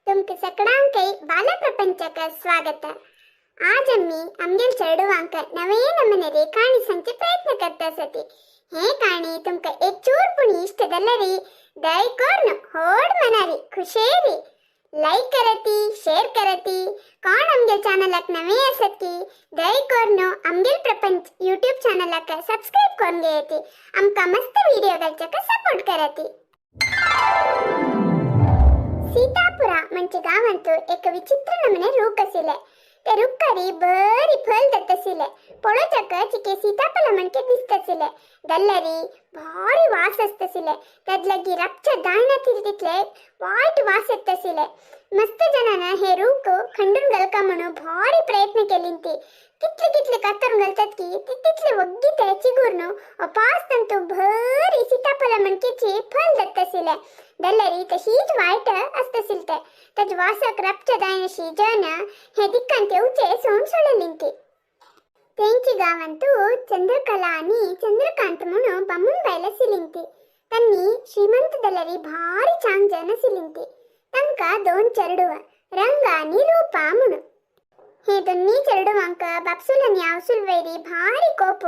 तुमकां सगळ्यांकय बालप्रपंचक स्वागत. आज आमी आमगेल चेडवांक नवे नमूने काणी सांगचे प्रयत्न करता आसती. हे काणी तुमकां एक चूर पूण इश्ट जाल्यार दय करून होड मनारी खुशेरी लाईक करती, शेअर करती. कोण आमगेल चॅनलाक नवे आसत की दय करून आमगेल प्रपंच यूट्यूब चॅनलाक सबस्क्राईब करून घेयती. आमकां मस्त व्हिडिओ घालच्याक सपोर्ट करती. सीतापुरा म्हणजे गांवांत एक विचित्र नमूने रूख आशिल्ले. ते रुखारी बरी फल दत्तशिले. पळोवच्याक चिके सीताफಲ म्हणके दिसतशिले. दल्लरी भारी वास आसतशिले. तदलगी रपच्या दायना तितले वायट वास येतशिले. मस्त जनान हे रूख खंडून घालका म्हणून भारी प्रयत्न केलींती. कितले कितले कातरून घालतात की तितले वग्गी ते चिगुरनु अपास तंतु भरी सीताफಲ म्हणकेची फल दत्तशिले. दल्लरी तशीच वायट आसतशिले ते. तज वासक रपच्या दायनशी जन हे दिक्कांत येवचे सोण सोडलिंती. तेंची गांवांतू चंद्रकला आनी चंद्रकांत म्हणून बामूण बायल आशिल्लीं. तांणी श्रीमंत दलरी भारी चांग जन आशिल्लीं. तांकां दोन चेडवां, रंग आनी रूपा म्हणून. हे दोन्ही चेडवांक बापसूल आनी आवसूल वयरी भारी कोप.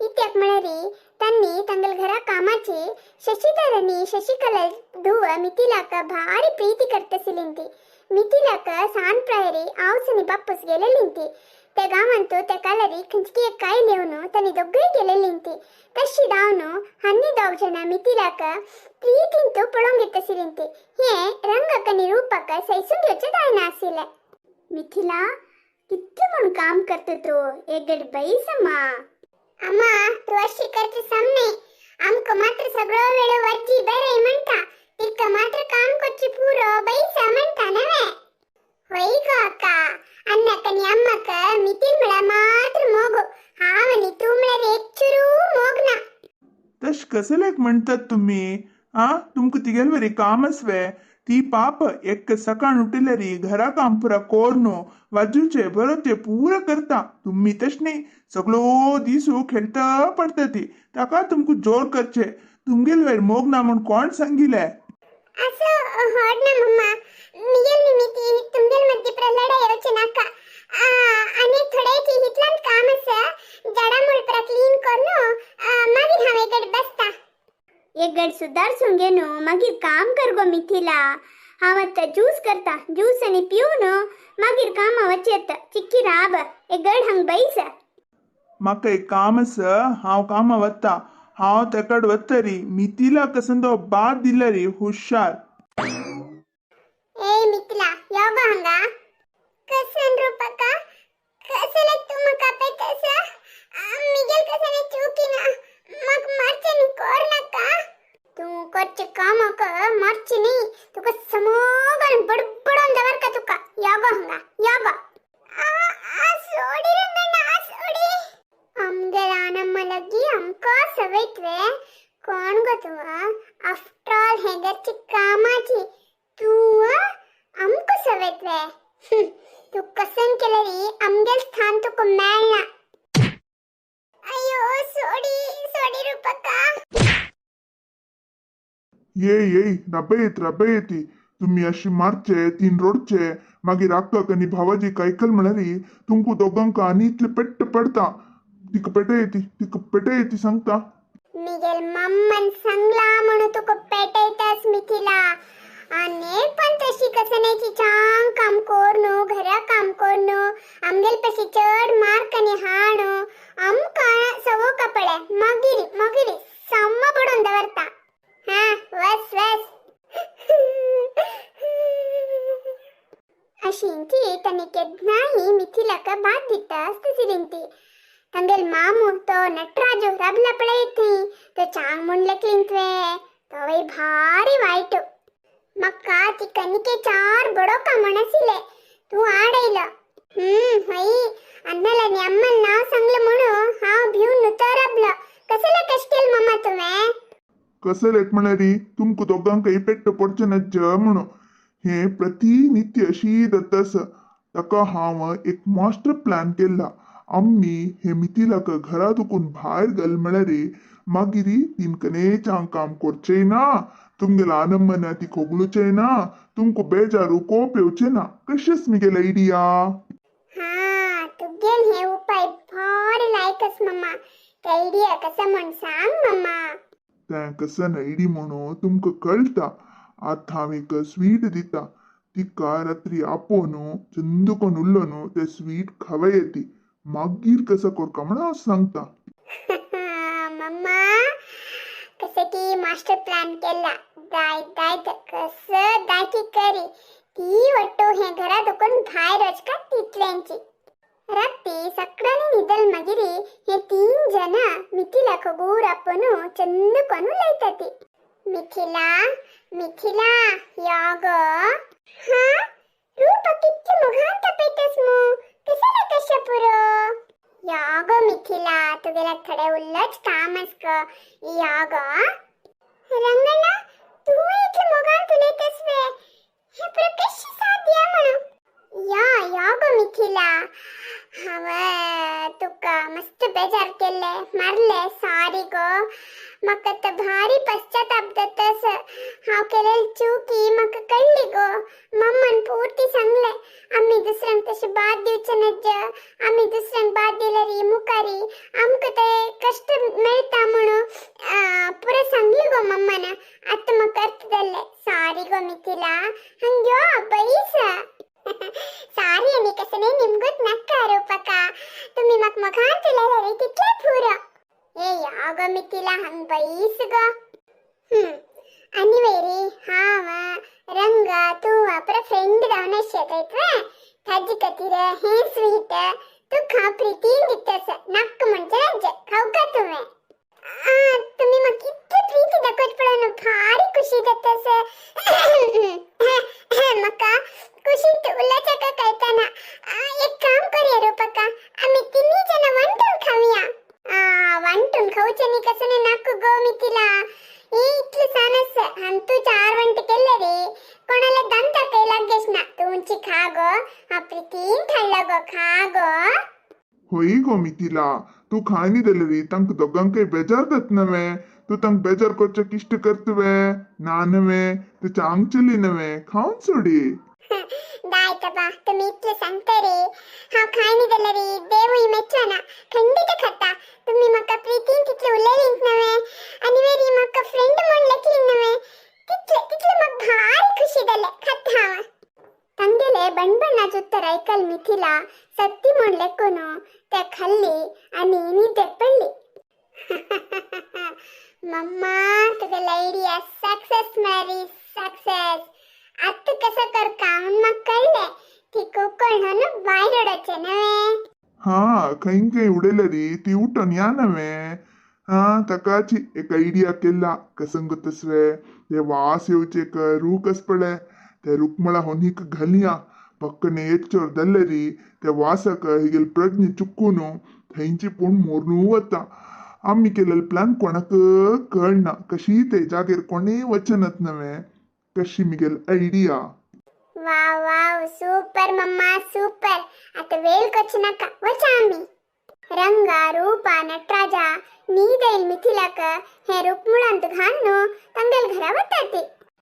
इत्याक म्हळ्यार तांणी तांगेल घरा कामाची शशिधर आनी शशिकला धुव मिथिलाक भारी प्रीती करताशिल्लीं. मिथिलाक सान प्रायरी आवस आनी बापूस गेलेलीं. त्या गांवांत त्या कालारी खंयची एक कायल येवन तांणी दोगूय गेलेलीं. तशी धांवन हन्नी दोग जाणां मिथिलाक प्रीतींत पळोवंक येताशिल्लीं. हे रंगाक आनी रूपाक सैसून घेवचें जायना आशिल्लें. मिथिला, कितलें म्हूण काम करता तूं? एक गड बैस अम्मा. अम्मा, तूं अशी करता सम न्ही. आमकां मात्र सगळो वेळ वज्जी बरें म्हणटा. तिका मात्र काम करचें पुरो बैस म्हणटा नवें. होय गो अक्का, अन्नाक आनी अम्माक मिथिल म्हळ्यार मात्र मोग. हांव आनी तूं म्हळ्यार एक चुरू मोग ना. तश कसलेक म्हणतात तुम्ही? आ, तुमकां तिगेल बरी काम आसवे? ती पाप एक सकाळ उठल्यारी घरा काम पुरा कोरनो वाजूचे बरोवचे पुरा करता. तुम्ही तश न्ही, सगळो दिसू खेळता पडटा ती. ताका तुमकां जोर करचे. तुमगेल वयर मोग ना म्हूण कोण सांगिले? असो होड ना मम्मा, मिगेल निमित्ती तुमगेल मध्य लढाई येवचे नाका. आनी थोडेची हितलांत काम आसा. झाडां मुळपरा क्लीन करून मागीर हांव एक बसता. एक गड सुदारसून घेवन मागीर काम कर गो मिथिला. हांव आतां ज्यूस करता. ज्यूस आनी पिवन मागीर कामा वचयेत. चिक्की राब, एक गड हांग बैस. म्हाका एक काम आसा, हांव कामा वता. हांव तेकड वतरी मिथिला कसंदो बाद दिलरी हुशार. ए मिथिला, यो गो हांगा. कसन रूपका, कसले तूं म्हाका पेटस? मिगेल कसने चुकी ना, म्हाका मारचें न्ही, कोर नाका. तूं करचें कामाक मारचें न्ही, तुका समोगान बडबडोन दवरता तुका. यो गो हांगा, यो गो. आ सोडी रंगण्णा, आ सोडी. आमगेल आनम्मा लगी आमकां सवयतवे. कोण गो तूं? आफ्टर ऑल हे घरची कामाची तूं आमकां सवयतवे. तूं कसन केल्यारी आमगेल स्थान तुका मेळना. अयो सोडी, सोडी रूपका. ये ये रबयत रबयती. तुम्ही अशी मारचे तीन रोडचे, मागीर अक्काक आनी भावाजी कायकल म्हळ्यार तुमकां दोगांक आनी इतले पेट्ट पडता. तिका पेटयती, तिका पेटयती सांगता. मिगेल मम्मन सांगला म्हणून तुका पेटयतास मिथिला. आनी पण तशी कसण्याची चांग काम कोरनू, घरा काम कोरनू, आमगेल पशी चड मार्क आनी हाणू आमकां सवो कपडे मागीर मागीर सम्म पडून दवरता. हा वस वस. अशींची तांणी केन्नाय मिथिलाक बाद दिता आसतशिल्लीं. तांगेल मामू तो नटराजू राबला पळयत थंय, तो चांग म्हूण लेखलींतवे. तोवय भारी वायट. म्हाका ती कनिके चार बडोका म्हण आशिल्ले, तूं आडयलो. हय, अन्नाल आनी अम्मल नांव सांगलें म्हणून हांव भिवन तो राबलो. कसले कशें केलें मम्मा तुवें? कसलेक म्हळ्यार तुमकां दोगांकय पेट्ट पडचें नाज्ज म्हणून. हे प्रतिनित्य अशी दत्तास. ताका हांव एक मास्टर प्लॅन केला. आमी हे मिथिलाक घरा दुकून भायर घाल म्हळ्यार मागीर तिनकनेच हांव काम करचें ना, तुमगेला आनंद ती खोगलूचे ना, तुमको बेजारू कोप येवचे ना. कशेंच मिगेल आयडिया? हा, तुगेल हे उपाय भारी लायकस मम्मा. ते आयडिया कसं म्हण सांग मम्मा. तें कसन आयडी म्हणून तुमकां कळटा. आतां हांव एक स्वीट दिता तिका, रात्री आपोवन चंद कोन्न उरलो न्हू, तें स्वीट खावय येती. मागीर कसो करका म्हण हांव सांगता. मम्मा, कसं की मास्टर प्लॅन केला. दाय दाय कसं दाय की करी ती वट्टू हे घरा दुकून भायर वचका तितल्यांची. रात्री सगळ्यांनी निदल मगिरी हे तीन जण मिथिला खगूर आपण चंद कोण उलयताती. मिथिला, मिथिला, या ग. हा रूप, कितके मोघान तपेतस मू, कशाला कशा पुरो? या ग मिथिला, तुगेला थोडे उल्लच काम आसक. या ग. रंगण्णा, तू इतले मोगान उलयतस वे, हे पुरो कशी साध्य म्हणून? या या ग मिथिला, हांव तुका मस्त बेजार केल्ले, मारले, सॉरी गो. म्हाका तर भारी पश्चाताप जातस. हांव केलेली चुकी म्हाका कळ्ळी गो. मम्मान पुर्ती सांगले, आमी दुसऱ्यांक तशें बाद दिवचे नज्ज, आमी दुसऱ्यांक बाद दिल्यार मुखारी आमकां ते कश्ट मेळटा म्हणून पुरो सांगले गो मम्मान. आतां म्हाका अर्थ जाल्लें. सॉरी गो मिथिला. हंग यो बैस. ಸಾರಿ ಅನ್ನಿ ಕಸನೆ ನಿಮ್ಗೊತ್ ನಕ್ಕ ರೂಪಕ. तुम्ही मग मघान तुला तितले पुरो. ए यागो मिथिला, हंग बैस गो. आणि रे हाव रंग तू ಅಪರ ಫ್ರೆಂಡ್ ದಾವನ ಶೇತೈತ್ವೆ ತಜ್ಜಿ ಕತಿರ. ಹೇ ಸ್ವೀಟ್ तू खा प्रीतीन दितस नक्क म्हणजे नज्ज खाऊ का तुवे? तुम्ही मग इतके प्रीती दाखवत पळोवन भारी खुशी जातस म्हाका. खुशीत उल्लाच्या कळताना एक काम करूया रूपका, आम्ही तिन्ही जण वांटून खाऊया. वांटून खाऊचे नी कसं नाही नाक गो मिथिला. ए इतलं सानस हंतू चार वंट केले रे, कोणाला दंत काही लागेच ना. तू उंची खा गो. हा प्रीतीन खाल्लं गो, खा गो. होय गो मिथिला, तूं खायनी दिलेली तांकां दोगांकय बेजार जात नवे. तूं तांकां बेजार करचें इश्ट करतवे ना नवे, तुच्या आंगचेली नवे, खावन सोडी. दायतबा, तुम्ही इतले सांगता रे, हांव खायनी जाल्यार देवूय मेच्चो ना. खंडीत खाता. तुम्ही म्हाका प्रीतीन तितले उलयलींत नवे आनी वेरी म्हाका फ्रेंड म्हूण लेखली नवे, तितले तितले म्हाका भारी खुशी जालें. खाता हांव. ತಂದೆಲೆ ಬಣ್ಣ ಬಣ್ಣ ಜುತ್ತರ ಐಕಲ್ ಮಿಥಿಲಾ ಸತ್ತಿ म्हण ಲೆಕ್ಕನು ते खाल्ली आणि निद्रेक पडली. मम्मा, तुगेलो आयडिया सक्सेस मारी सक्सेस. आतां कसं करका म्हूण म्हाका कळ्ळें. ती कोकण न्हू भायर उडोवचें नवे. हा, खंय खंय उडयलेरी ती उठोन या नवे. हा, ताकाची एक आयडिया केला. कसं गो तसवे ते वास येवचे एक रूख आस पळय, ते रुखमळा होनीक घालया. पक्कने येच्चोर दल्लरी त्या वासाक हिगेल प्रज्ञ चुकून थंयची पूण मोरनू वता. आमी केलेलो प्लॅन कोणाक कळना. कशी ते जागेर कोणेय वचनत नवे. कशी मिगेल आयडिया? वाव वाव, सुपर मम्मा, सुपर. आता वेळ कच नका, वचा आम्ही. रंग रूपा नटराजा नीदैल मिथिलाक हे रुकमुळांत घालून तांगेल घरा वताती.